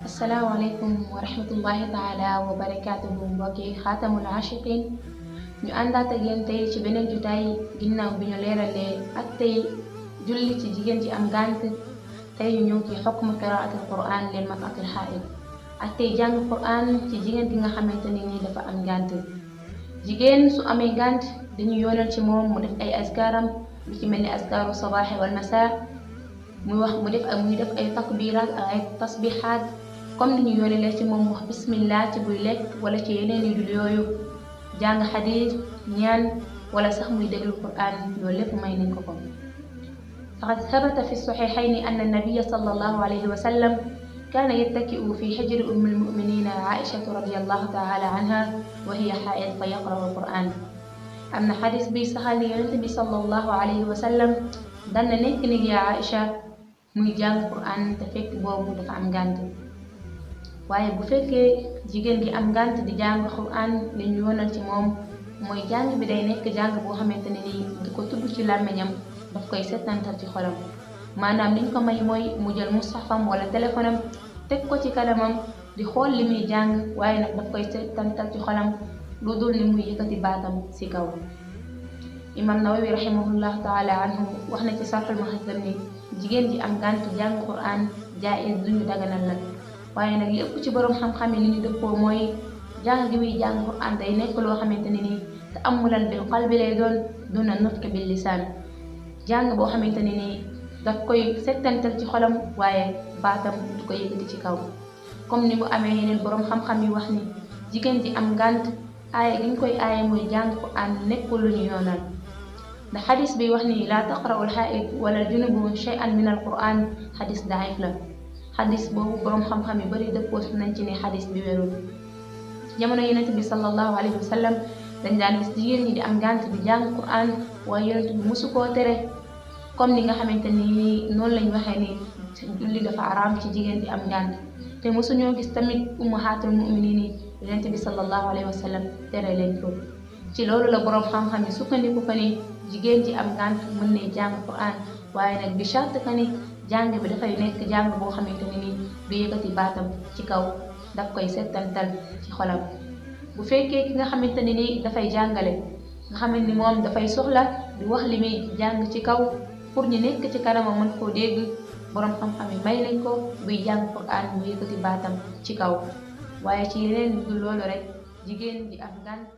asalaamaaleykum wa rahmatullahi taala wa barakaatuhu mbokki xaatamul aashiqiin ñu àndaat ak yéen tey ci beneen jotaay ginnaaw bi ñu leeralee ak tey julli ci jigéen ji am ngànt tey ñu ñëw ci xukmu qiraatul qur'an lil mar'atil haa'id ak tey jàng qur'an ci jigéen gi nga xamante ne nii dafa am ngànt. jigéen su amee ngànt dañu yoonal ci moom mu def ay askaaram lu ci mel ni askaaru sabaax wal masaa muy def ay takbiraat ak ay tasbihaat comme ni ñu yónnee ci moom wax bismillah ci buy lekk wala ci yeneen yu dul yooyu jàng xadiis ñaan wala sax muy déglu Qur'an loolu lépp may nañ ko ko. faqad sabata fi saxiixayni anna nabiyya sallallahu alayhi wa sallam kaana yattaki'u fi xijri ummil mu'miniina Aïchatu radiyallahu ta'ala anha wa hiya haa'id fa yaqra'u Qur'an. am na xadiis bi saxal ni yonent bi sallallahu alayhi wa sallam daan na nekk ni yaa Aïcha muy jàng Qur'an te fekk boobu dafa am ngànt. waaye bu fekkee jigéen gi am ngànt di jàng Qur'an li ñu yoonal ci moom mooy jàng bi day nekk jàng boo xamante ne nii di ko tudd ci làmmiñam daf koy settantal ci xolam maanaam liñ ko may mooy mu jël mushafam wala téléphone am teg ko ci kanamam di xool li muy jàng waaye nag daf koy settantal ci xolam lu dul ni muy yëkkati baatam ci kaw. imam Nawawi rahimahullahu taala anhu wax na ci sarxul muhazzab ni jigéen ji am ngànt jàng Qur'an jaa'iz duñu daganal nag waaye nag li ëpp ci borom xam-xam yi li ñu dëppoo mooy jàng gi muy jàng Qur'an day nekk loo xamante ne nii te amulan bil qalbi lay doon duna nutq bil lisaan jàng boo xamante ne nii daf koy settantal ci xolam waaye baatam du ko yëkkati ci kaw. comme ni mu amee yeneen borom xam-xam yi wax ni jigéen ji am ngànt aaye gi ñu koy aaye mooy jàng Qur'an nekkul lu ñu yoonal ndax xadis bi wax ni laa taqra'u al-haa'id wala al-junubu shay'an min al-Qur'an xadis daif la. xadis boobu boroom xam-xam yu bari dëppoo nañ ci ne xadis bi wérul. jamono yonent bi sallallahu alayhi wa sallam dañ daan gis jigéen ñi di am ngànt di jàng Qur'an waaye yonent bi mosu koo tere comme ni nga xamante ni noonu lañ waxee ni julli dafa araam ci jigéen di am ngànt te mosuñoo gis tamit ummahatul mu'minin yi yonent bi sallallahu alayhi wa sallam tere leen ko. ci loolu la boroom xam-xam yi sukkandiku ko ni jigéen ji am ngànt mën ne jàng Qur'an waaye nag bi charte ka ni jàng bi dafay nekk jàng boo xamante ne ni du yëkkati baatam ci kaw daf koy settantal ci xolam. bu fekkee ki nga xamante ne ni dafay jàngale nga xamante ni moom dafay soxla di wax li muy jàng ci kaw pour ñu nekk ci kanamam mën koo dégg boroom xam-xam yi may nañ ko buy jàng Qur'an mu yëkkati baatam ci kaw waaye ci yeneen du loolu rek jigéen ji am ngànt